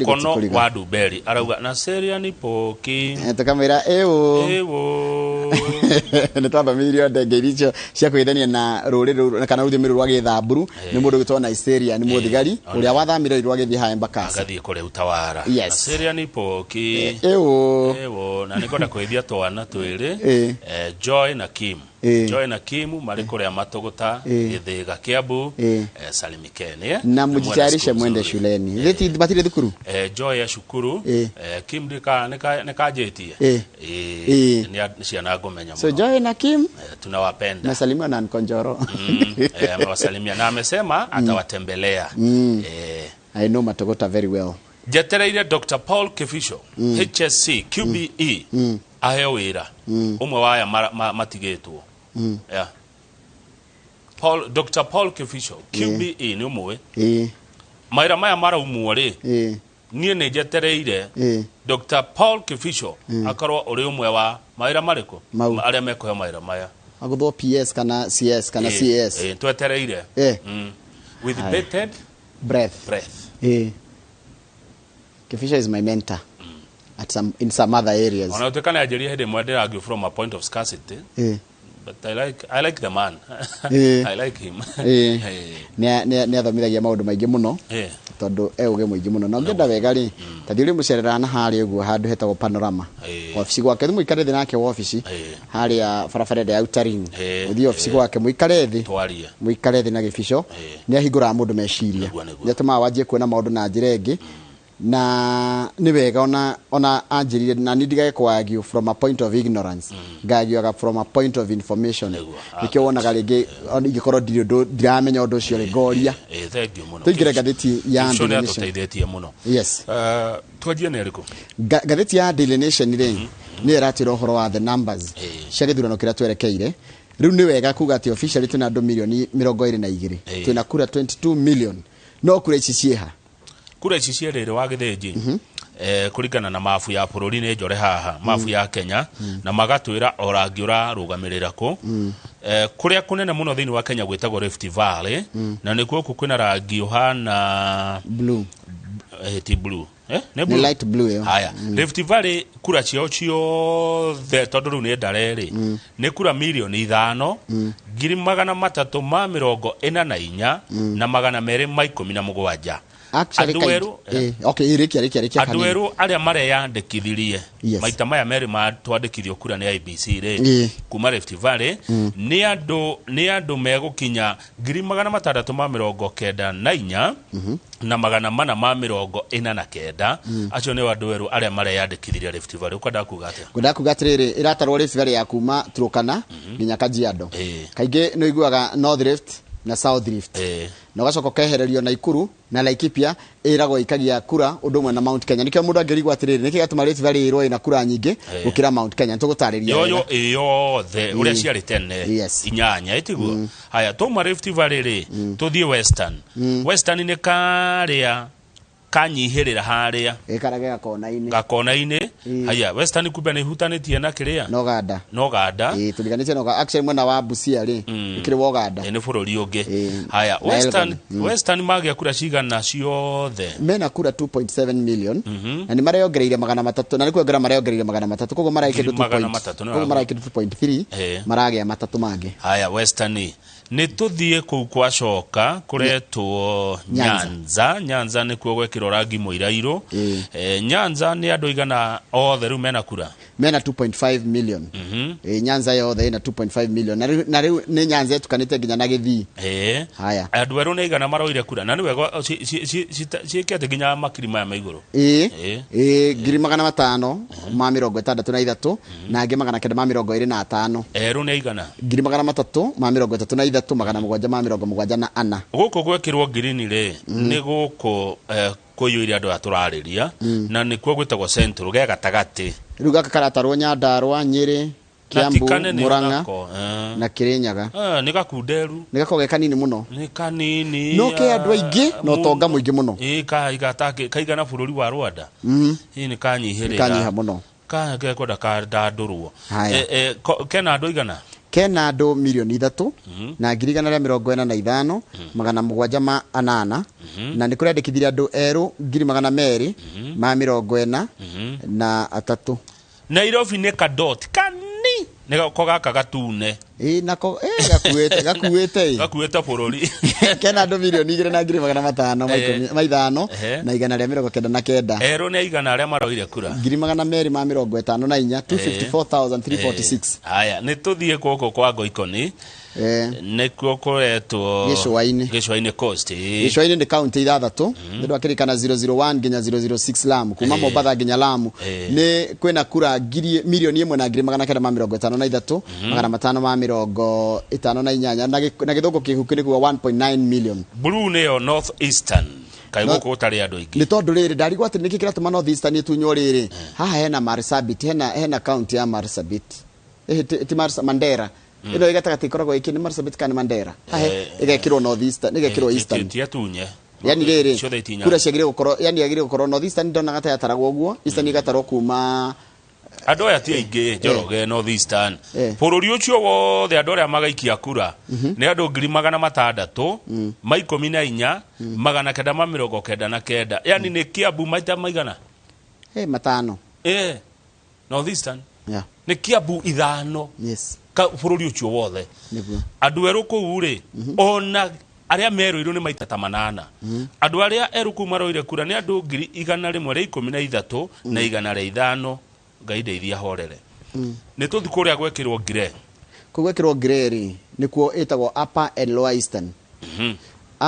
Kono wa Ndumberi arauga na Seriani Poki. Tukamwĩra ĩũ. Ewo. Nĩ twathomithirio ndenge iria icio cia kũgeithania na rũrĩrĩ rũu kana rũthiomi rũu rwa Gĩthamburu. Nĩ mũndũ ũgĩtwo Nigeria, nĩ mũthigari ũrĩa wathamire rũrũ agĩthiĩ haha Embakasi. Agathiĩ kũrĩa Utawara. Yes. Na Seriani Poki. Ĩũ. Ewo, na nĩngwenda kũgeithia twana twĩrĩ. Joy na Kim. Joy na Kim marĩ kũrĩa Matũgũta, Gĩthĩga, Kiambu. Salimikeni, eh? Na Mwende mjitayarishe cukuru mwende nzuri. shuleni. Ĩti matirĩ thukuru? Joy ya cukuru. Kim nĩkanjĩtie. Nĩ ciana ngũmenya So mũno. Joy na Kim Tunawapenda. Nasalimiwa na Nkonjoro. Amewasalimia na amesema atawatembelea. I know Matogota very well. Njetereire Dr. Paul Kibisho, HSC QBE, aheo wĩra ũmwe wa aya matigĩtwo. Yeah. Paul, Dr. Paul Kibisho QBE nĩ ũmũĩ. Mawĩra maya maraumwo rĩ, niĩ nĩ njetereire Dr. Paul Kibisho akorwo ũrĩ ũmwe wa mawĩra marĩkũ? Mau. Arĩa mekũheo mawĩra maya. Agũthwo PS kana CS kana CS. Twetereire. With bated breath. Breath. Kibisho is my mentor at some, in some other areas. Ona gũtuĩka nĩ anjĩrire hĩndĩ ĩmwe ndĩrargue from a point of scarcity. But I like the man. I like him. Nĩ athomithagia maũndũ maingĩ mũno tondũ e ũgĩ mũingĩ mũno, na ũngĩenda wega rĩ, ta thiĩ ũrĩmũcerera na harĩa ũguo handũ hetagwo Panorama, wabici gwake. Thiĩ mũikare thĩ nake wabici harĩa barabara ĩrĩa ya Outer Ring. Ũthiĩ wabici gwake mũikare thĩ. Twarie. Mũikare thĩ na Gĩbico. Nĩ ahingũraga mũndũ meciria. Nĩguo, nĩguo. Nĩ atũmaga wanjie kuona maũndũ na njĩra ĩngĩ, na nĩ wega ona anjĩrire na niĩ ndigage kũargue from a point of ignorance, ngaarguaga from a point of information. Nĩkĩo wonaga rĩngĩ ona ingĩkorwo ndirĩ ũndũ ndiramenya ũndũ ũcio rĩ, ngoria. Thank you mũno. Tũingĩre ngathĩti ya Kibisho nĩ Daily Nation. atũteithĩtie mũno. Yes. Twanjie na ĩrĩkũ? Ngathĩti ya Daily Nation rĩ, nĩyo ĩratwĩra ũhoro wa the numbers cia gĩthurano kĩrĩa twerekeire rĩu. Nĩ wega kuga atĩ officially twĩna andũ mirioni 22. Twĩna kura 22 million, no kura ici ciĩha? Kura ici cierĩrĩ wa Gĩthĩnji, kũringana na mabu ya bũrũri nĩ njore haha mabu ya Kenya na magatwĩra o rangi ũrarũgamĩrĩra kũ. Kũrĩa kũnene mũno thĩinĩ wa Kenya gwĩtagwo Rift Valley, na nĩkuo gũkũ kwĩna rangi ũhana blue. Ti blue, nĩ nĩ blue? Light blue ĩyo. Haya, Rift Valley kura ciao ciothe, tondũ rĩu nĩ ndare rĩ, nĩ kura 3,344,217. Actually Andũ erũ. Okay, rĩkia, rĩkia, rĩkia Andũ hanini. erũ arĩa mareyandĩkithirie maita maya merĩ twandĩkithio kura nĩ IEBC rĩ, kuma Rift Valley nĩ andũ megũkinya 694,449. Acio nĩo andũ erũ arĩa mareyandĩkithirie Rift Valley. Ũkwenda kuga atĩa? Ngwendaga kuga atĩrĩrĩ, ĩratarwo Rift Valley ya kuma Turkana nginya Kajiado. Kaingĩ nĩ ũiguaga North Rift na South Rift, na ũgacoka ũkehererio Naikuru na Laikipia, ĩragwo ikagia kura ũndũ ũmwe na Mount Kenya. Nĩkĩo mũndũ angĩrigwo atĩrĩrĩ, nĩkĩ gĩatũma Rift Valley ĩrwo ĩna kura nyingĩ gũkĩra Mount Kenya? Nĩtũgũtarĩria Yoyo wega. Ĩ yothe ũrĩa ciarĩ tene. 8 ĩtiguo. Haya, twauma Rift Valley rĩ, tũthiĩ Western. Western nĩ karĩa kanyihĩrĩra harĩa ĩkarage gakona-inĩ. Gakona-inĩ. Haya, Western kumbe nĩ ihutanĩtie na kĩrĩa? Na Ũganda. Na Ũganda. Ĩĩ, tũriganĩtie na Ũganda. Actually mwena wa Busia rĩ, ĩkĩrĩ wa Ũganda. Ĩ, nĩ bũrũri ũngĩ. Haya, Na Western. Elgon. Western magĩa kura cigana ciothe? Mena kura 2.7 million na nĩ mareyongereire 300, na nĩ kuongerera mareyongereire 300, koguo maraĩ kĩndũ Ngiri 300 nĩ koguo maraĩ kĩndũ 2.3. Maragĩa matatũ mangĩ. Haya, Western nĩ tũthiĩ kũu kwacoka kũretwo Nyanza. Nyanza. Nyanza nĩkuo gwekĩrwo rangi mũirairũ. Nyanza nĩ andũ igana othe rĩu mena kura? Mena 2.5 million. Nyanza yothe ĩna 2.5 million, na rĩu nĩ Nyanza ĩtukanĩte nginya na Gĩthii. Haya. Andũ erũ nĩ igana maroire kura? Na nĩ wega ciĩkĩte nginya makiri maya ma igũrũ. Ĩĩ, 563,000 na angĩ 925. Erũ nĩ igana? 333,774. Gũkũ gwekĩrwo ngirini rĩ, nĩ gũkũ kũiyũire andũ aya tũrarĩria, na nĩkuo gwĩtagwo Central, ge gatagatĩ. Rĩu gaka karatarwo Nyandarua, Nyĩrĩ, Na ti Kiambu, kanene Murang'a onako, na Kirinyaga. Nĩ gakunderu. Nĩ gakoragwo ge kanini mũno. Nĩ kanini. No ke andũ aingĩ na ũtonga mũingĩ mũno. Ĩ, kaigana bũrũri wa Rwanda. Ĩ, nĩ kanyihĩrĩra. Kanyiha mũno. Gekwenda kandandũrwo. Haya. Kena andũ igana? Kena andũ 3,145,708 na na nĩ kũrĩandĩkithirie andũ erũ 243,043. Nairobi nĩ kadot kani nĩ ko gaka gatune. Ĩ nako gakuĩte gakuĩte ĩ gakuĩte bũrũri. Kena andũ 2,505,199. Erũ nĩ aigana arĩa maroire kura? 254,346. 254,346. Haya, nĩ tũthiĩ gũkũ kwa Ngoikoni. Nĩkuo kũretwo Gĩcũa-inĩ. Gĩcũa-inĩ Coast, ĩĩ. Gĩcũa-inĩ nĩ kaunti ithathatũ nĩ ũndũ akĩrĩkana 001 nginya 006 Lamu, kuma Mombatha nginya Lamu. Nĩ kwĩna kura 1,953,558 na gĩthũngũ kĩhuku nĩ kuga 1.9 million. Blue nĩyo North Eastern, kaĩ gũkũ gũtarĩ andũ aingĩ? Nĩ tondũ rĩrĩ, ndarigwo atĩ nĩkĩ kĩratũma North Eastern ĩtunywo rĩrĩ. Haha hena Marsabit, hena kaunti ya Marsabit. Ti Mandera ĩno ĩ gatagatĩ ĩkoragwo ĩkĩ nĩ Marsabit kana Mandera? Haha ĩgekĩrwo North Eastern, ĩgekĩrwo Eastern. Ti atunye. Yani rĩrĩ, Ciothe itinya. Kura ciagĩrĩire gũkorwo, yani yagĩrĩire gũkorwo North Eastern ndonaga ta yataragwo ũguo, Eastern ĩgatarwo kuma Andũ aya ti aingĩ, Njoroge, North Eastern. Bũrũri ũcio wothe andũ arĩa magaikia kura nĩ andũ 614,999, yani nĩ Kiambu maita maigana? Matano. North Eastern. Yeah. Nĩ Kiambu ithano. Yes. Ka bũrũri ũcio wothe. Nĩguo. Andũ erũ kũu rĩ, ona arĩa merũirwo nĩ maita ta manana. Andũ arĩa erũ kũu maroire kura nĩ andũ 113,105. Ngai ndeithia horere. Nĩ tũthiĩ kũrĩa gwekĩrwo ngire. Kũu gwekĩrwo ngire rĩ, nĩkuo ĩtagwo Upper and Lower Eastern.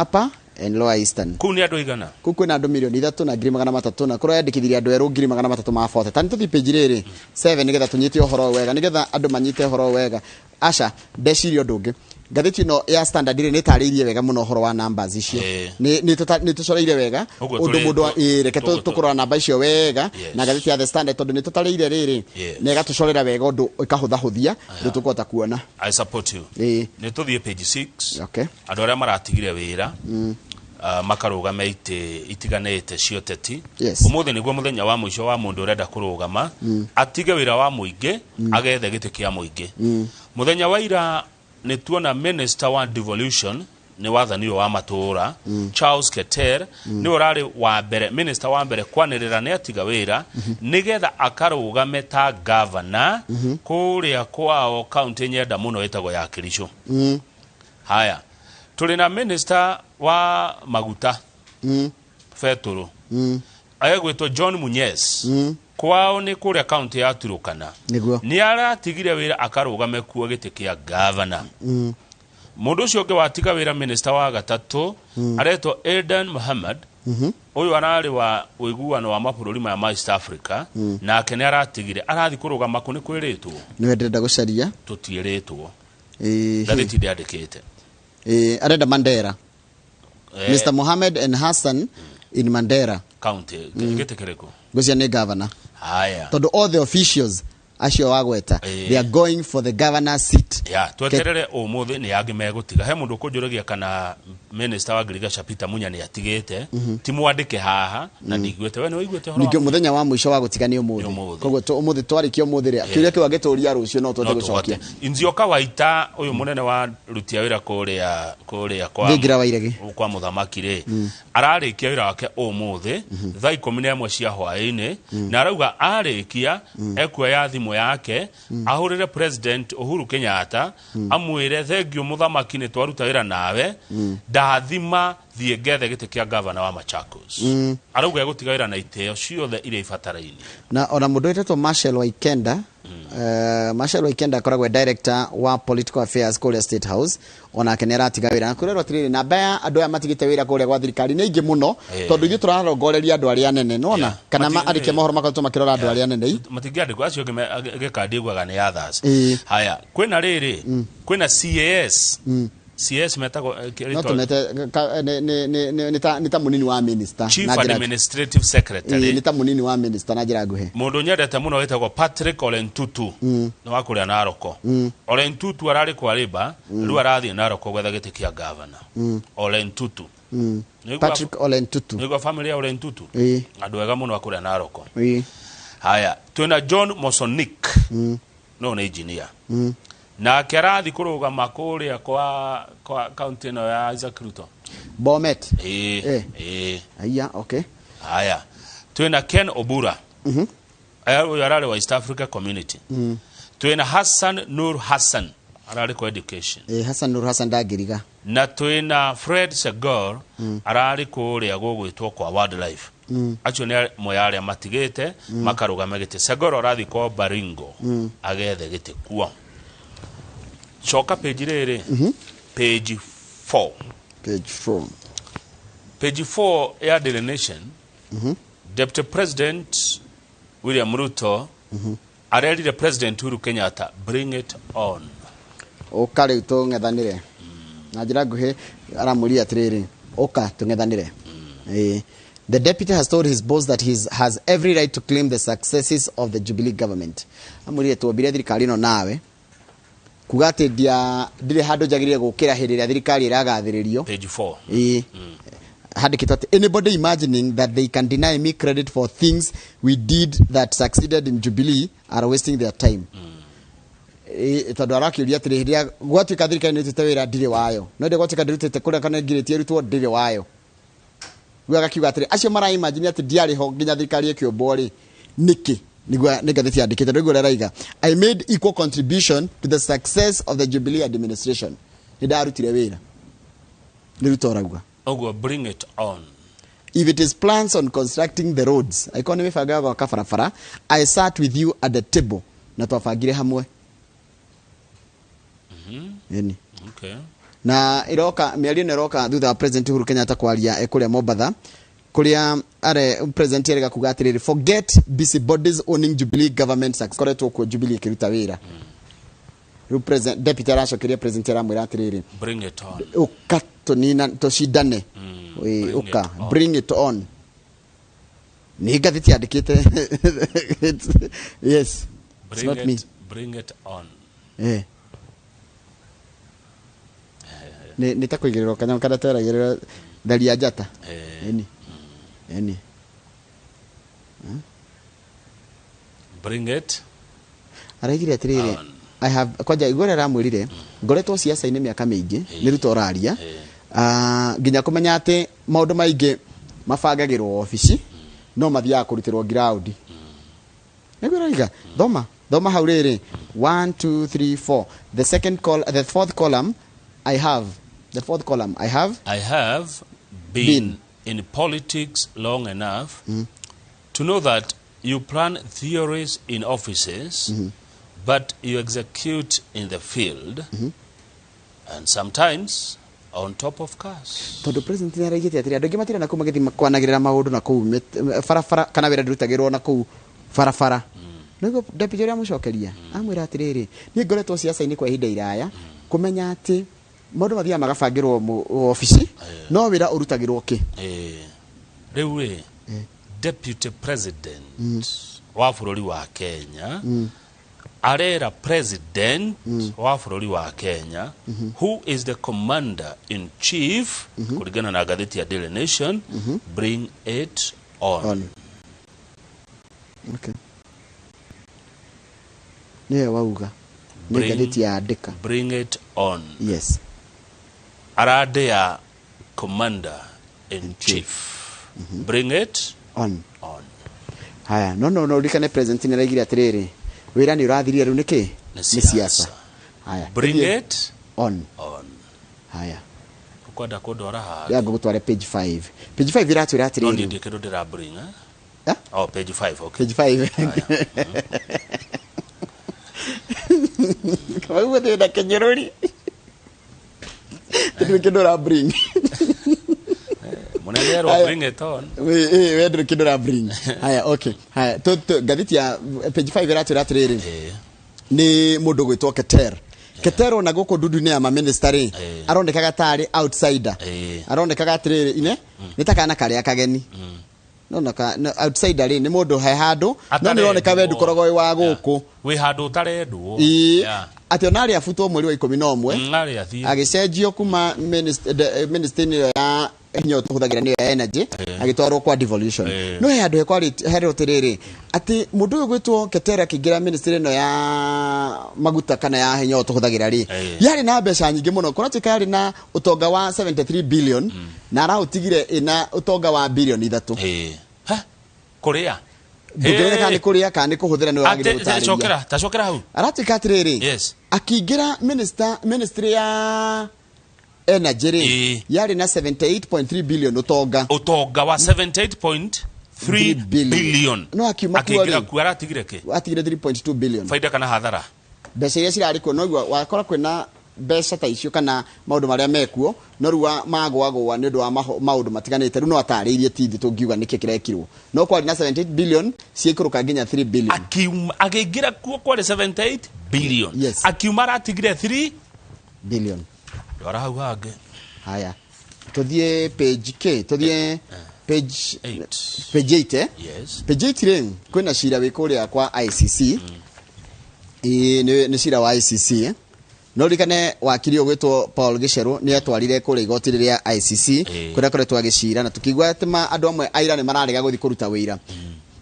Upper and Lower Eastern. Kũu nĩ andũ aigana? Kũu kwĩna andũ 3,300,000 na kũrĩa yandĩkithirie andũ erũ 340,000. Ta nĩ tũthiĩ page rĩrĩ 7 nĩgetha tũnyite ũhoro wega, nĩgetha andũ manyite ũhoro wega. Aca, ndeciria ũndũ ũngĩ. Ngathĩti ĩno ya Standard rĩ, nĩ ĩtarĩirie wega mũno ũhoro wa numbers icio. Nĩ tũcoreire wega Ũguo ũndũ tũrĩ mũndũ reke tũkũrora namba icio wega na ngathĩti ya The Standard tondũ nĩ tũtarĩire rĩrĩ na ĩgatũcorera wega ũndũ ĩkahũthahũthia ũndũ tũkũhota kuona. I support you. Nĩ tũthiĩ page 6. Okay. Andũ arĩa maratigire wĩra makarũgame itĩ itiganĩte cia ũteti. Yes. Ũmũthĩ nĩguo mũthenya wa mũico wa mũndũ ũrenda kũrũgama atige wĩra wa mũingĩ agethe gĩtĩ kĩa mũingĩ. Mũthenya wa ira nĩ tuona Minister wa Devolution nĩ wathani ũyũ wa matũũra Charles Keter nĩwe ũrarĩ wa mbere, minister wa mbere kwanĩrĩra nĩ atiga wĩra nĩgetha akarũgame ta governor kũrĩa kwao kaunti nyenda mũno ĩtagwo ya Kericho. Haya, tũrĩ na minister wa maguta betũrũ agwĩtwo John Munyes. Kwao nĩ kũrĩa kaunti ya Turukana. Nĩguo. Nĩ aratigire wĩra akarũgame kuo gĩtĩ kĩa governor. Mũndũ ũcio ũngĩ watiga wĩra minister wa gatatũ aretwo Adan Muhammad. Ũyũ ararĩ wa ũiguano wa mabũrũri maya ma East Africa, nake nĩ aratigire arathiĩ kũrũgama kũ nĩ kwĩrĩtwo? Nĩwe ndĩrenda gũcaria. Tũtiĩrĩtwo. Ngathĩti ndĩandĩkĩte. Arenda Mandera. Mr. Mohammed and Hassan in Mandera County gĩtĩ kĩrĩkũ? Ngwĩciria nĩ governor. Haya. Tondũ all the officials acio wagweta, they are going for the governor seat. Ya, tweterere ũmũthĩ nĩ angĩ megũtiga. He mũndũ ũkũnjũragia kana minister wa Ngirigaca Peter Munya nĩ atigĩte. Ti mwandĩke haha na ndiguĩte. We nĩ ũiguĩte ũhoro Ningĩ wa mũthenya wa mũico wa gũtiga nĩ Nĩ ũmũthĩ. ũmũthĩ. Koguo ũmũthĩ twarĩkia ũmũthĩ rĩ, kĩũria kĩu angĩtũria rũciũ no tũhote No gũcokia. tũhote. Nzioka Waita ũyũ mũnene wa rutia wĩra kũrĩa kwa Thingira wa Iregi. kwa mũthamaki rĩ, ararĩkia wĩra wake ũmũthĩ thaa 11 cia hwaĩ-inĩ, na arauga arĩkia ekuoya thimũ yake ahũrĩre President Uhuru Kenyatta amwĩre thengiũ mũthamaki nĩ twaruta wĩra nawe, ndathima thiĩ ngethe gĩtĩ kĩa gavana wa Machakos. Arauga egũtiga wĩra na itĩo ciothe iria ibataraine. Na ona mũndũ wĩtĩtwo Marshall Waikenda, Marshall Waikenda akoragwo e director wa political affairs kũrĩa State House, onake nĩ aratiga wĩra. Na kwĩrerwo atĩrĩrĩ, namba ya andũ aya matigĩte wĩra kũrĩa gwa thirikari nĩ aingĩ mũno, tondũ ithuĩ tũrarongoreria andũ arĩa anene, nĩwona? Kana arĩkia mohoro makoretwo makĩrora andũ arĩa anene. Matingĩandĩkwo acio angĩ gĩkandi iguaga nĩ others. Haya, kwĩna rĩrĩ, kwĩna CAS. CAS metagwo, No rĩtwa- tũmete, ka, nĩ ta mũnini wa minister Chief na njĩra Administrative Secretary. Nĩ ta mũnini wa minister na njĩra nguhĩ. Mũndũ nyendete mũno wĩtagwo Patrick Olentutu. Nĩ wa kũrĩa Naroko. Olentutu ararĩ kwa Labour, rĩu arathiĩ Naroko gwetha gĩtĩ kĩa governor. Olentutu. Patrick Olentutu. Nĩguo family ya Olentutu. Andũ ega mũno a kũrĩa Naroko. Haya, twĩna John Mosonik. No nĩ engineer. Nake arathi kũrũgama kũrĩa kwa kaunti ĩno ya Isaac Ruto. Bomet. Ĩĩ. Ĩĩ. Aya, okay. Haya. Twĩna Ken Obura. Ũyũ ararĩ wa East Africa Community. Twĩna Hassan Nur Hassan ararĩ kwa education. Hassan Nur Hassan ndangĩriga. Na twĩna Fred Segor ararĩ kũrĩa gũgwĩtwo kwa wildlife. Acio nĩ amwe arĩa matigĩte makarũgama gĩtĩ. Segor arathiĩ kwa Baringo agethe gĩtĩ kuo. Coka page rĩrĩ. Page 4. Page 4. Page 4 ya Daily Nation. Deputy President William Ruto arerire President Uhuru Kenyatta, bring it on. Ũka rĩu tũng'ethanĩre. Na njĩra nguhĩ aramũria atĩrĩrĩ, ũka tũng'ethanĩre. The deputy has told his boss that he has every right to claim the successes of the Jubilee government. Amũrire tuombire thirikari ĩno nawe. Kuga atĩ ndirĩ handũ njagĩrĩire gũkĩra hĩndĩ ĩrĩa thirikari ĩragathĩrĩrio. Page 4. Handĩkĩtwo atĩ anybody imagining that they can deny me credit for things we did that succeeded in Jubilee are wasting their time. Tondũ arakĩũria atĩrĩ, hĩndĩ ĩrĩa gwatuĩka thirikari nĩ ĩrutĩte wĩra ndirĩ wayo. No hĩndĩ gwatuĩka ndĩrutĩte kũrĩa kana ngirĩtie ĩrutwo ndirĩ wayo. Rĩu agakiuga atĩrĩ, acio mara-imagine atĩ ndiarĩ ho nginya thirikari ĩkĩũmbwo rĩ, nĩkĩ? Nĩguo nĩ ngathĩti yandĩkĩte, nĩguo ũrĩa araiga, I made equal contribution to the success of the Jubilee administration. Nĩ ndarutire wĩra. Nĩ Ruto arauga. Ũguo bring it on. If it is plans on constructing the roads, angĩkorwo nĩ mĩbango ya gwaka barabara, I sat with you at the table na twabangire hamwe. Ĩni. Okay. Na iroka mĩario ĩno ĩroka thutha wa President Uhuru Kenyatta kwaria kũrĩa Mombatha, kũrĩa are President erega kuga atĩrĩrĩ, forget busybodies owning Jubilee government success. Koretwo kuo Jubilee ĩkĩruta wĩra. Rĩu President deputy aracokeria President aramwĩra atĩrĩrĩ, bring it on. Ũka tũnina tũcindane. Bring Ũka, it on. Bring it on. Nĩ ngathĩti yandĩkĩte. Yes. It's Bring not it, me. Bring it on. Nĩ ta kũigĩrĩrwo kanyamũ karĩa tweragĩrĩrwo tharia njata. Ĩni. Ĩni. Bring it. Araigire atĩrĩrĩ, On. I have kwanja igũrũ aramwĩrire, ngoretwo siasa-inĩ mĩaka mĩingĩ, nĩ Ruto ũraria. Nginya kũmenya atĩ maũndũ maingĩ mabangagĩrwo obici, no mathiaga kũrutĩrwo ground. Nĩguo ũraiga, thoma, thoma hau rĩrĩ, 1, 2, 3, 4. The second call, the fourth column I have. The fourth column I have. I have been, been in politics long enough to know that you plan theories in offices, but you execute in the field, and sometimes on top of cars. Tondũ President nĩ araigĩte atĩrĩ, andũ aingĩ matirĩ na kũu magĩthiĩ kwanagĩrĩra maũndũ na kũu barabara, kana wĩra ndũrutagĩrwo na kũu barabara. Nĩguo deputy ũrĩa amũcokeria, amwĩra atĩrĩrĩ, niĩ ngoretwo siasa-inĩ kwa ihinda iraya, kũmenya atĩ maũndũ mathiaga magabangĩrwo obici, no wĩra ũrutagĩrwo kĩ? Rĩu rĩ, Deputy President wa bũrũri wa Kenya arera President wa bũrũri wa Kenya, who is the commander in chief, kũringana na ngathĩti ya Daily Nation, bring it on. On. Okay. Nĩwe wauga. Nĩ ngathĩti ya andĩka. Bring it on. Yes. Aradea commander in chief. Bring it on. On. Haya, no no no ririkane President nĩ araigire atĩrĩrĩ, wĩra nĩ ũrathirire rĩu nĩkĩ? Nĩ Nĩ siasa. siasa. Haya. Bring Tũthiĩ it on. on. Haya. Ũkwenda kũndwara haha? Ya ngũgũtware page 5. Page 5 iratwĩra No atĩrĩrĩ. niĩ kĩndũ ndĩra bring, eh? Eh? Oh, page 5, okay. Page 5. Kama uguo ndĩna kĩnyũrũri. Ndũrĩ kĩndũ ũra bring. Mũnene erwo Haya. bring it on. We ndũrĩ kĩndũ ũra bring. Haya, okay. Haya, ngathĩti ya page 5 ĩratwĩra atĩrĩrĩ. Nĩ mũndũ gwĩtwo Keter. Keter ona gũkũ ndundu-inĩ ya maminista rĩ, aronekaga tarĩ outsider. Aronekaga atĩrĩrĩ, ine, nĩ ta kana karĩa kageni. No, no, ka, no, outsider rĩ, nĩ mũndũ he handũ, no nĩ ũroneka we ndũkoragwo wĩ wa gũkũ. Wĩ handũ ũtarendwo. Atĩ ona arĩa abutwo mweri wa ikũmi na ũmwe, Arĩa athiĩ. agĩcenjio kuma ministry-inĩ ĩyo ya Hinya tũhũthagĩra nĩyo ya energy, agĩtwarwo kwa devolution. No he handũ herwo atĩrĩrĩ, atĩ mũndũ ũyũ gwĩtwo Keter akĩingĩra ministry ĩno ya maguta kana ya hinya ũyũ tũhũthagĩra rĩ, yarĩ na mbeca nyingĩ mũno. Kũratuĩka yarĩ na ũtonga wa 73 billion na araũtigire ĩna ũtonga wa bilioni 3. Ha? Kũrĩa. Ndũngĩmenya kana nĩ kũrĩa kana nĩ kũhũthĩra, nĩwe wagĩrĩire gũtarĩria. Cokera, tacokera hau. Aratuĩka atĩrĩrĩ, akĩingĩra ministry ya energy rĩ, yarĩ na 78.3 billion ũtonga. Ũtonga wa 78.3 billion. Billion. No akiuma kuo Akĩingĩra rĩ, kuo aratigire kĩ? Atigire 3.2 billion. Faida kana hathara? Mbeca iria cirarĩ kuo, noguo wakora kwĩna mbeca ta icio kana maũndũ marĩa mekuo, no rĩu magũagũa nĩ ũndũ wa maũndũ matiganĩte. Rĩu no atarĩirie, tithi tũngiuga nĩkĩ kĩrekirwo, no kwarĩ na 78 billion ciaikũrũka nginya 3 billion. Akiuma, akĩingĩra kuo kwarĩ 78 billion. Akiuma aratigire 3 billion. Ndwara hau hangĩ. Haya, tũthiĩ page k, tũthiĩ page 8. Page 8, eh? Yes. Page 8 rĩ, kwĩna cira wĩ kũrĩa kwa ICC. Ĩĩ, nĩ cira wa ICC, eh? No ririkane wakiri ũgwĩtwo Paul Gicheru nĩ etwarire kũrĩa igoti rĩrĩa ICC, kũrĩa akoretwo agĩcira, na tũkĩigua atĩ andũ amwe aira nĩ mararega gũthiĩ kũruta wĩira.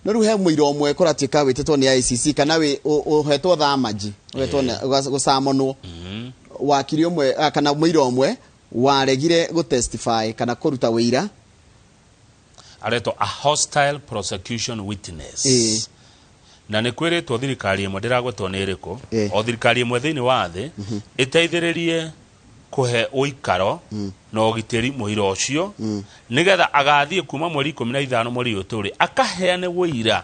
No rĩu he mũira ũmwe kũratuĩka wĩtĩtwo nĩ ICC kana wĩ ũhetwo thamaji, ũhetwo gũcamonwo, wakiri ũmwe, kana mũira ũmwe waregire gũtestify kana kũruta wĩira. Aretwo a hostile prosecution witness. Na nĩ kwĩrĩtwo thirikari ĩmwe, ndĩragwetwo nĩ ĩrĩkũ, o thirikari ĩmwe thĩinĩ wa thĩ ĩteithĩrĩrie kũhe ũikaro na ũgitĩri mũira ũcio, nĩgetha agathiĩ kuma mweri 15 mweri ũyũ tũrĩ akaheane wũira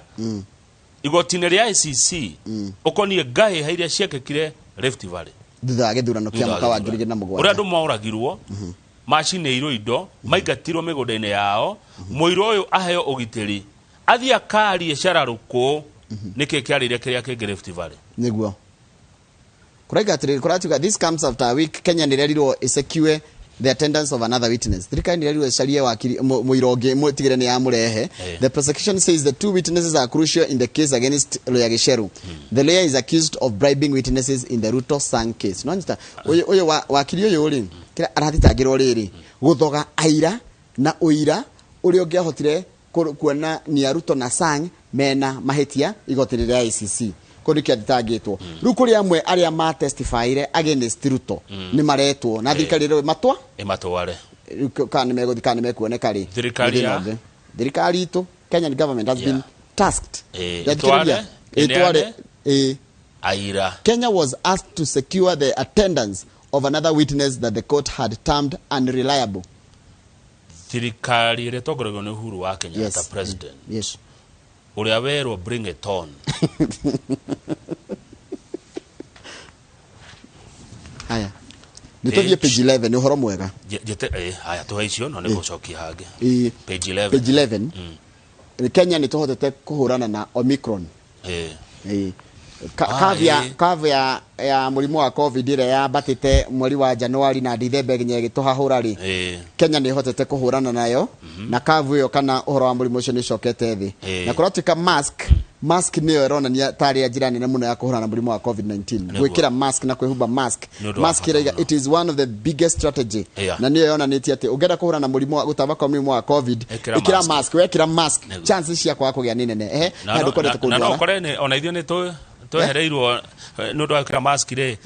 igoti-inĩ rĩa ICC ũkoniĩ ngahĩha iria ciekĩkire Rift Valley thutha wa gĩthurano kĩa thutha mwaka wa wa 2007. Ũrĩa andũ moragirwo, macinĩirwo indo, maingatirwo mĩgũnda-inĩ yao. Mũira ũyũ aheo ũgitĩri athiĩ akarie cararũkũ nĩkĩ kĩarĩire kĩrĩa kĩngĩ Rift Valley. Nĩguo kũraiga atĩrĩrĩ, kũratuga this comes after a week Kenya nĩrerirwo ĩsecure the attendance of another witness. Thirikari nĩrerirwo ĩcarie wakiri mũira ũngĩ, mũtigĩre nĩ yamũrehe. The prosecution says the two witnesses are crucial in the case against lawyer Gicheru. The lawyer is accused of bribing witnesses in the Ruto Sang case. No nyita ũyũ ũyũ wakiri ũyũ rĩ, kĩrĩa arathitangĩrwo rĩrĩ, gũthoga aira na ũira ũrĩa ũngĩahotire kuona nia Ruto na Sang mena mahĩtia igoti-inĩ rĩa ICC. Kũu nĩkĩo athitangĩtwo. Rĩu kũrĩ amwe arĩa ma testifyire against Ruto nĩ maretwo na thirikari rĩu matwa ĩmatware. Rĩu kana nĩ megũthiĩ kana nĩ mekuoneka rĩ. Thirikari nĩ thĩna ũngĩ. Thirikari itũ, Kenyan government has been tasked. Ĩtware, ĩtware ĩneane aira. Kenya was asked to secure the attendance of another witness that the court had termed unreliable. Thirikari ĩrĩa ĩtongoragio nĩ Uhuru wa Kenyatta, president ũrĩa werwo bring it on. Haya, nĩ tũthiĩ page 11, ũhoro mwega. Haya, tũhe icio no nĩ gũcokia hangĩ. Page 11. Page 11. Kenya nĩ tũhotete kũhũrana na Omicron. Curve ya curve ya mũrimũ wa COVID ĩrĩa yambatĩte mweri wa Januari na Dithemba nginya ĩgĩtũhahũra rĩ, Kenya nĩ ĩhotete kũhũrana nayo na curve ĩyo kana ũhoro wa mũrimũ ũcio nĩ ũcokete thĩ. Na kũratuĩka mask nĩyo ĩronania tarĩ njĩra nene mũno ya kũhũrana na mũrimũ wa COVID-19. Gwĩkĩra mask na kwĩhumba mask. Nĩ ũndũ wa Mask bata ĩraiga mũno. it is one of the biggest strategy. Na nĩyo yonanĩtie atĩ ũngĩenda kũhũrana na mũrimũ wa gũtamba kwa mũrimũ wa COVID, Ĩkĩra ĩkĩra mask. mask. Wekĩra mask, chances cia kwaga kũgĩa nĩ nene. Ehe, Na handũ kwendete na no kũndwara. ũkore ona ithuĩ nĩ twehereirwo nĩ ũndũ wa gwĩkĩra mask rĩ,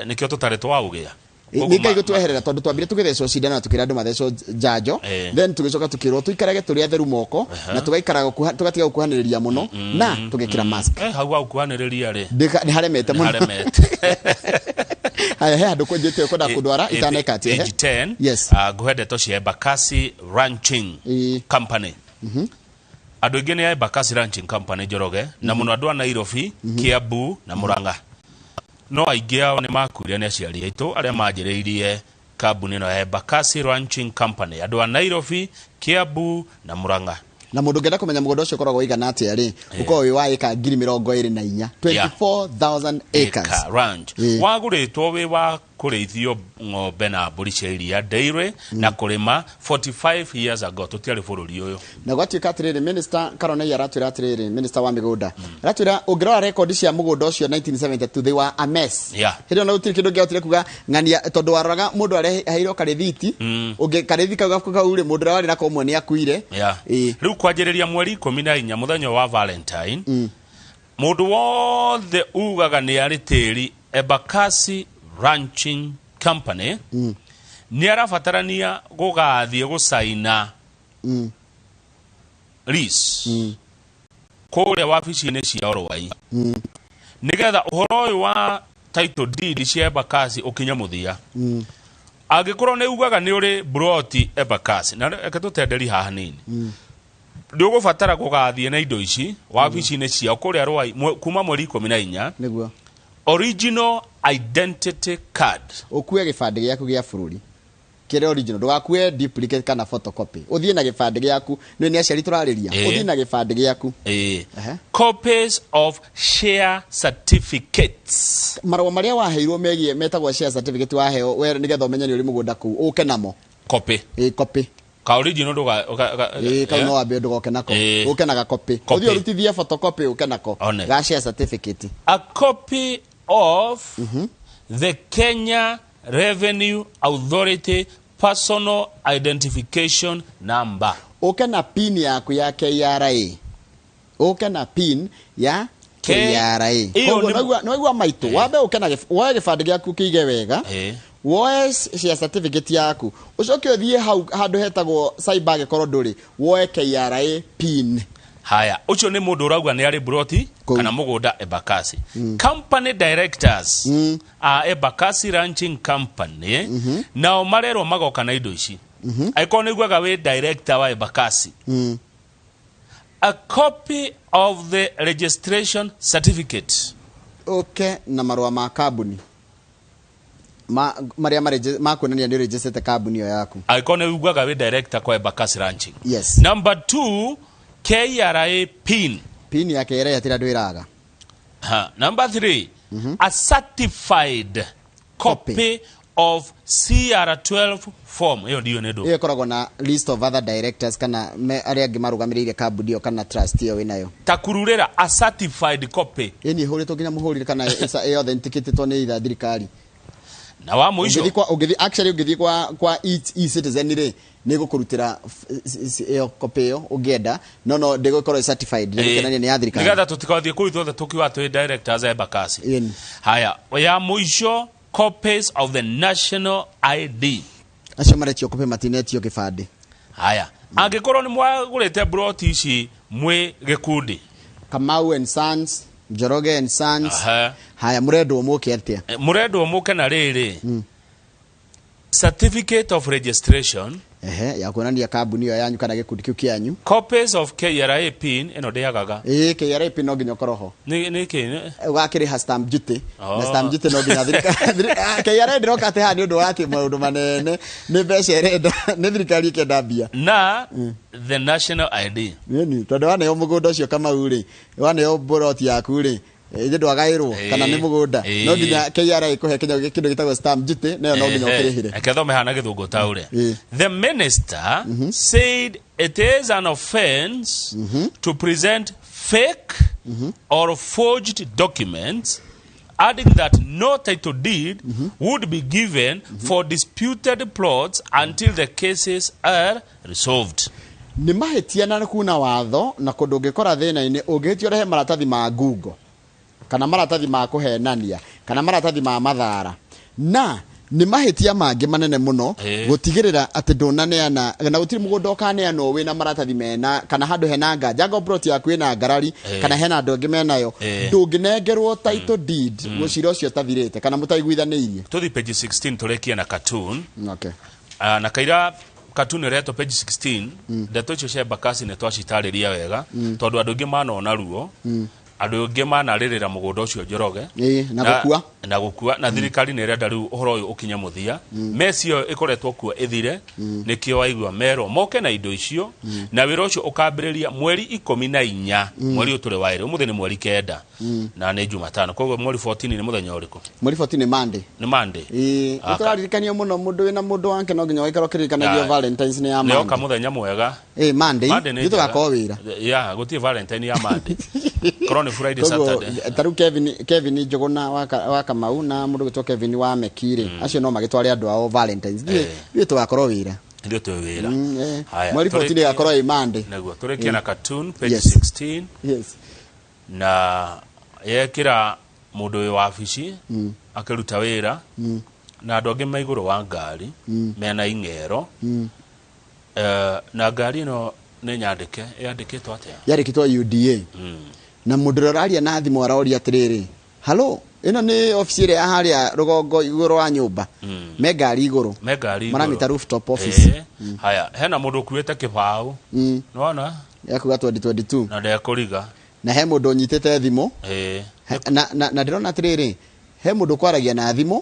nĩkĩo tũtarĩ twaũgĩa. Koguo Nĩ Ngai gũtweherera, tondũ twambire tũgĩthecwo cindano na tũkĩra andũ mathecwo njanjo, then tũgĩcoka tũkĩrwo tũikarage tũrĩ atheru moko na tũgaikara tũgatiga gũkuhanĩrĩria mũno na tũgekĩra mask. Hau wa gũkuhanĩrĩria rĩ, Nĩ haremete nĩ mũno. haremete. Haya, he handũ kwenjete ũkwenda kũndwara itaneka atĩ, ehe. Page 10. Yes. Ngũhe ndeto cia Embakasi Ranching Company. Andũ aingĩ nĩ a Embakasi Ranching Company, Njoroge, na mũno andũ a Nairobi, Kiambu na Murang'a, no aingĩ ao nĩ makuire nĩ aciari aitũ arĩa manjĩrĩirie kambuni ĩno ya Embakasi Ranching Company, andũ a Nairobi, Kiambu na Murang'a. Na mũndũ ũngĩenda kũmenya mũgũnda ũcio ũkoragwo ũigana atĩa rĩ, ũkoragwo wĩ wa ĩka 24,000, 24,000 acres. Acre ranch wagũrĩtwo wĩ wa Kũrĩithio ng'ombe na mbũri cia iria, dairy, na kũrĩma 45 years ago tũtiarĩ bũrũri ũyũ. Na gwatuĩka atĩrĩrĩ, Minister Karonei aratwĩra atĩrĩrĩ, minister wa mĩgũnda aratwĩra ũngĩrora rekondi cia mũgũnda ũcio, 1972 they were a mess. Hĩndĩ ĩyo na gũtirĩ kĩndũ kĩahotire kuga ng'ania, tondũ waroraga mũndũ areheirwo karĩthiti, ũngĩ karĩthiti kau gabuku kau rĩ, mũndũ ũrĩa warĩ nako ũmwe nĩ akuire. Ĩĩ. Rĩu kwanjĩrĩria mweri 14, mũthenya wa Valentine, mũndũ wothe ugaga nĩ arĩ tĩri Embakasi Ranching Company nĩ arabatarania gũgathiĩ gũcaina lease kũrĩa wabici-inĩ cia Orwai, nĩgetha ũhoro ũyũ wa title deed cia Embakasi ũkinye mũthia. Angĩkorwo nĩ ugaga nĩ ũrĩ broti Embakasi, na reke tũtenderi haha nini, nĩ ũgũbatara gũgathiĩ na indo ici wabici-inĩ ciao kũrĩa Rwai kuma mweri 14. Original identity card. Ũkue gĩbandĩ gĩaku gĩa bũrũri kĩrĩa original, ndũgakue duplicate kana photocopy. Ũthiĩ na gĩbandĩ gĩaku, nĩ aciari tũrarĩria. Ũthiĩ na gĩbandĩ gĩaku. Copies of share certificates. Marũa marĩa waheirwo megiĩ metagwo share certificate, waheo we nĩgetha ũmenye nĩ ũrĩ mũgũnda kũu, ũke namo. Copy. Ĩĩ, copy. Ka original ndũga Ĩĩ, kau no wambe ndũgoke nako. Ũke na gacopy. Copy. Ũthiĩ ũrutithie photocopy, ũke nako. One. Ga share certificate. A copy of the Kenya Revenue Authority personal identification number. Ũke na PIN yaku ya KRA, ũke na PIN ya KRA. Ĩyo. Koguo nĩwaigua maitũ, wambe ũke na woe gĩbandĩ gĩaku kĩige wega, woe share certificate yaku, ũcoke ũthiĩ hau handũ hetagwo cyber angĩkorwo ndũrĩ, woe KRA PIN. Haya, ũcio nĩ mũndũ ũrauga nĩ arĩ broti Kũu. kana mũgũnda Embakasi. Company directors a Embakasi Ranching Company nao marerwo magoka na indo ici. Angĩkorwo nĩ ugaga wĩ director wa Embakasi, a copy of the registration certificate. Ũke na marũa ma kambuni marĩa ma kuonania nĩ ũrĩnjĩcĩte kambuni ĩyo yaku. Angĩkorwo nĩ ugaga wĩ director kwa Embakasi Ranching. Yes. Number two, KRA PIN. PIN ya KRA hatirĩ andũ ĩraga. Ha. Number three, a certified copy, Copy. of CR12 form. Ĩyo ndiyo nĩ ndũ. Ĩyo ĩkoragwo na list of other directors kana arĩa angĩ marũgamĩrĩire kambuni ĩyo kana trust ĩyo wĩnayo. Takururĩra a certified copy. Ĩni ĩhũrĩtwo nginya mũhũri kana ĩ authenticatĩtwo nĩ itha thirikari. Na wa mũico. Ũngĩthiĩ kwa ũngĩthiĩ actually ũngĩthiĩ kwa e-Citizen rĩ, nĩ gũkũrutĩra ĩyo copy ĩyo ũngĩenda, no ndĩgũkorwo ĩ certified, nĩ gũkenania nĩ ya thirikari. Nĩgetha tũtigathiĩ kũu ithuothe tũkiuga twĩ directors a Embakasi. Ĩni. Haya, ya mũico, copies of the national ID. Acio maretio copy matinetio gĩbandĩ. Haya, angĩkorwo nĩ mwagũrĩte broti ici mwĩ gĩkundi. Kamau and Sons, Njoroge and Sons. Haya, mũrendwo mũke atĩa? Mũrendwo mũke na rĩrĩ, certificate of registration. Ehe, ya kuonania kambuni ĩyo yanyu kana gĩkundi kĩu kĩanyu. Copies of KRA PIN, ĩno ndĩagaga. Ĩĩ, KRA PIN no nginya ũkorwo ho. Nĩ kĩ? Ũgakĩrĩha stamp duty. Oh. Na stamp duty no nginya thirikari KRA ndĩroka atĩ haha nĩ ũndũ wa atĩ maũndũ manene, nĩ mbeca ĩrenda, nĩ thirikari ĩkenda mbia. Na the national ID. Nĩni tondũ waneo mũgũnda ũcio Kamau rĩ, waneo mburoti yaku rĩ, ĩthĩ ndwagaĩrwo kana nĩ mũgũnda, no nginya KRA ĩkũhe kĩndũ gĩtagwo stamp duty, nayo no nginya ũkĩrĩhĩre. Reke thome haha na gĩthũngũ ta ũrĩa. The minister said it is an offense to present fake or forged documents, adding that no title deed would be given for disputed plots until the cases are resolved. Nĩ mahĩtia na kuna watho na kũndũ ũngĩkora thĩna-inĩ ũngĩhĩtia ũrehe maratathi ma ngungo kana maratathi ma kũhenania kana maratathi ma mathara, na nĩ mahĩtia mangĩ manene mũno gũtigĩrĩra atĩ ndũnaneana na gũtirĩ mũgũnda ũkaneanwo wĩna maratathi mena kana handũ hena nganja ngo plot yaku ĩna ngarari kana hena andũ angĩ menayo, ndũngĩnengerwo title deed mũcira ũcio ũtathirĩte kana mũtaiguithanĩirie. Tũthi page 16 tũrĩkie na cartoon. Okay. Na kaira cartoon ĩretwo page 16. Ndeto icio cia Embakasi nĩ twacitarĩria wega, tondũ andũ aingĩ manona ruo, andũ aingĩ manarĩrĩra mũgũnda ũcio Njoroge. Ĩĩ, na gũkua. Na gukua na thirikari nä ĩrenda rĩu ũhoro ũyũ ũkinye mũthia. Meci ĩyo ĩkoretwo kuo ĩthire, nĩkĩo waigua merwo moke na indo icio, na wĩra ũcio ũkambĩrĩria mweri 14, mweri ũyũ tũrĩ wa ĩrĩ. Ũmũthĩ nĩ mweri 9 na nĩ Jumatano, koguo mweri 14 nĩ mũthenya ũrĩkũ? Mweri 14 nĩ Monday. Nĩ Monday. Ĩĩ, nĩtũraririkanio mũno mũndũ wĩna mũndũ wake no nginya waikara ũkĩririkanagio Valentines nĩ ya Nĩ oka Monday. Mũthenya mwega. Ĩĩ, Monday. Monday nĩ Ithuĩ njega. tũgakorwo wĩra. Ya gũtirĩ Valentine ya Monday, korwo nĩ Friday, Koguo Saturday. ta rĩu Kevin Njũgũna wa Kamau na mũndũ gwĩtwo Kevin wa Meki rĩ, acio no magĩtware andũ ao Valentines. Ithuĩ tũgakorwo wĩra. Ithuĩ twĩ wĩra. Mm, eh. Haya, Mweri 14 ĩgakorwo ĩ Monday. Nĩguo tũrĩkie na cartoon page 16. Na yekĩra mũndũ wĩ wabici akĩruta wĩra na andũ angĩ me igũrũ wa ngari mena ing'ero. Na ngari ĩno nĩ nyandĩke, yandĩkĩtwo atĩa? Yandĩkĩtwo UDA. Na mũndũ ũrĩa ũraria na thimũ aroria atĩrĩrĩ, "Halo, ĩno nĩ obici ĩrĩa ya harĩa rũgongo igũrũ wa nyũmba?" Me ngari igũrũ. Me ngari igũrũ. Maramĩta rooftop office. Haya, hena mũndũ ũkuĩte kĩbaũ, nĩwona? Ya kuga 2022. Na ndekũriga. Na he mũndũ ũnyitĩte thimũ. Na ndĩrona atĩrĩrĩ, he mũndũ kwaragia na thimũ,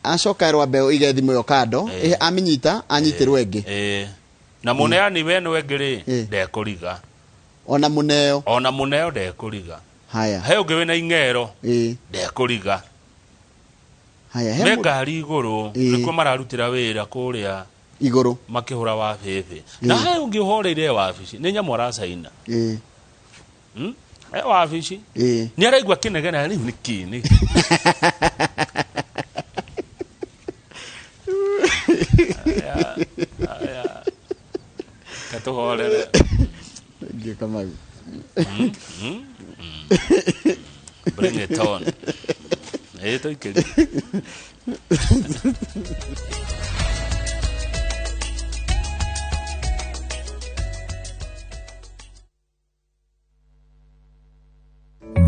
acoka erwo ambe ige thimũ ĩyo kando. Amĩnyita anyitĩrwo ĩngĩ. Na mũneani we no ĩngĩ rĩ, ndekũriga. Ona mũneo. Ona mũneo ndekũriga. Haya. He ũngĩ wĩna ing'ero, ndekũriga. Haya, he Me mũndũ ngari igũrũ, nĩkuo mararutĩra wĩra kũrĩa igũrũ. Makĩhũra wa bĩbĩ, na he ũngĩ ũhoreire wabici, nĩ nyamũ aracaina. He wabici nĩ araigua kĩnegena rĩu nĩ kĩ nĩ Aya, aya. Katũhorere. Ngĩ Kamau. Bring it on. Ĩ tũikĩrie.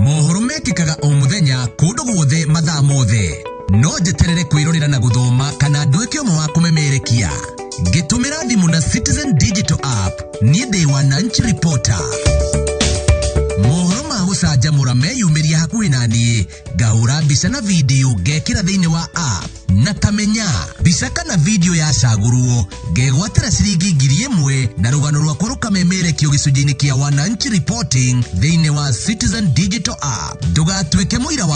Mohoro mekĩkaga o mũthenya, kũndũ guothe, mathaa mothe. No njeterere kwĩrorera na gũthoma kana nduĩke ũmwe wa kũmemerekia ngĩtũmĩra thimũ na Citizen Digital App. Niĩ ndĩ Wananchi Reporter. Mohoro ma gũcanjamũra meyumĩria hakuhĩ na niĩ, ngahũra mbica na video ngekĩra thĩinĩ wa app, na tamenya mbica kana video yacagũrwo ngegwatĩra ciringi 1,000 na rũgano rwakwa rũkamemerekio gĩcunjĩ-inĩ kĩa Wananchi Reporting thĩinĩ wa Citizen Digital App. Ndũgatuĩke mũira wa